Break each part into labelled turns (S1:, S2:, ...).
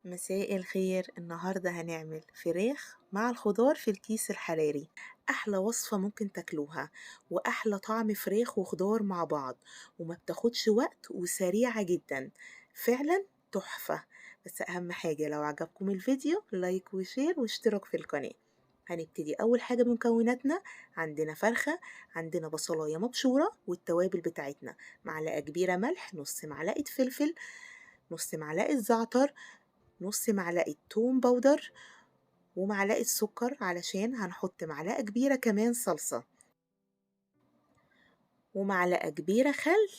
S1: مساء الخير. النهاردة هنعمل فراخ مع الخضار في الكيس الحراري، أحلى وصفة ممكن تاكلوها وأحلى طعم فراخ وخضار مع بعض، وما بتاخدش وقت وسريعة جدا، فعلا تحفة. بس أهم حاجة لو عجبكم الفيديو like و share واشتراك في القناة. هنبتدي أول حاجة بمكوناتنا. عندنا فرخة، عندنا بصلاية مبشورة، والتوابل بتاعتنا معلقة كبيرة ملح، نص معلقة فلفل، نص معلقة زعتر، نص معلقة توم powder، ومعلقة سكر علشان هنحط معلقة كبيرة كمان صلصة، ومعلقة كبيرة خل.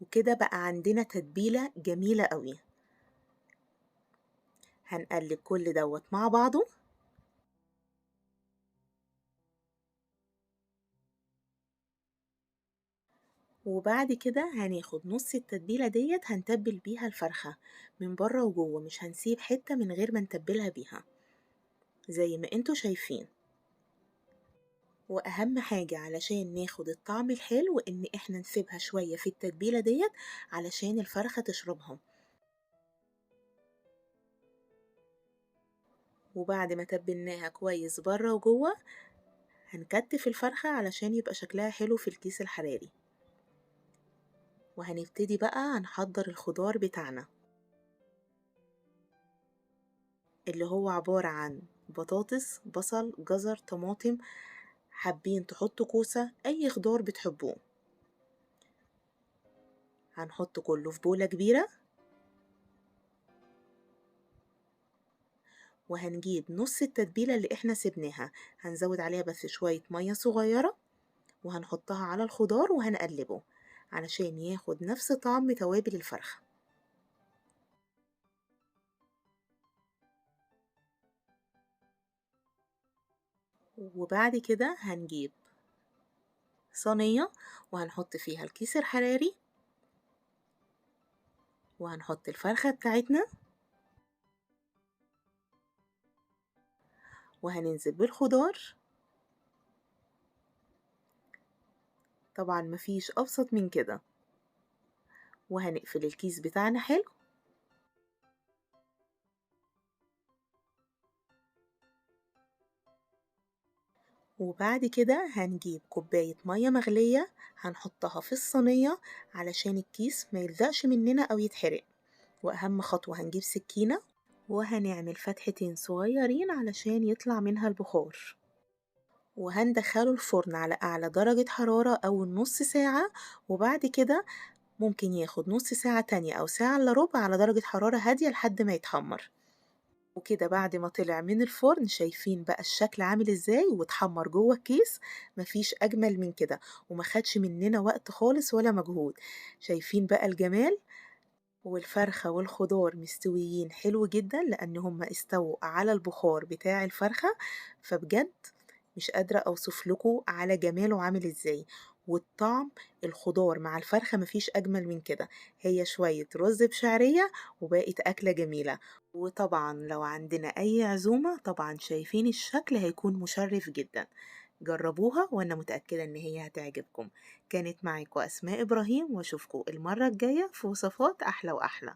S1: وكده بقى عندنا تتبيلة جميلة قوي. هنقلب كل دوت مع بعضه. وبعد كده هناخد نص التتبيلة ديت هنتبل بيها الفرخة من بره وجوه، مش هنسيب حتة من غير ما نتبلها بيها زي ما انتوا شايفين. واهم حاجة علشان ناخد الطعم الحلو ان احنا نسيبها شوية في التتبيلة ديت علشان الفرخة تشربها. وبعد ما تبلناها كويس بره وجوه هنكتف الفرخة علشان يبقى شكلها حلو في الكيس الحراري. وهنبتدي بقى هنحضر الخضار بتاعنا اللي هو عبارة عن بطاطس، بصل، جزر، طماطم، حابين تحطوا كوسة، أي خضار بتحبوه. هنحط كله في بولة كبيرة، وهنجيب نص التتبيلة اللي احنا سبناها، هنزود عليها بس شوية مية صغيرة، وهنحطها على الخضار وهنقلبه علشان ياخد نفس طعم توابل الفرخة. وبعد كده هنجيب صينية وهنحط فيها الكيس الحراري، وهنحط الفرخة بتاعتنا، وهننزل بالخضار. طبعا مفيش أبسط من كده. وهنقفل الكيس بتاعنا حلو. وبعد كده هنجيب كوباية مية مغلية هنحطها في الصينية علشان الكيس ما يلزقش مننا أو يتحرق. وأهم خطوة هنجيب سكينة وهنعمل فتحتين صغيرين علشان يطلع منها البخار، وهندخله الفرن على أعلى درجة حرارة أول نص ساعة، وبعد كده ممكن ياخد نص ساعة تانية أو ساعة إلا ربع على درجة حرارة هادية لحد ما يتحمر. وكده بعد ما طلع من الفرن شايفين بقى الشكل عامل ازاي واتحمر جوه الكيس، مفيش أجمل من كده، وما خدش مننا وقت خالص ولا مجهود. شايفين بقى الجمال، والفرخة والخضار مستويين حلو جدا لأن هم استووا على البخار بتاع الفرخة، فبجد مش قادرة أوصف لكم على جماله عامل ازاي. والطعم الخضار مع الفرخة مفيش أجمل من كده. هي شوية رز بشعرية وبقت أكلة جميلة. وطبعا لو عندنا أي عزومة طبعا شايفين الشكل هيكون مشرف جدا. جربوها وأنا متأكدة إن هي هتعجبكم. كانت معاكم أسماء إبراهيم، وأشوفكم المرة الجاية في وصفات أحلى وأحلى.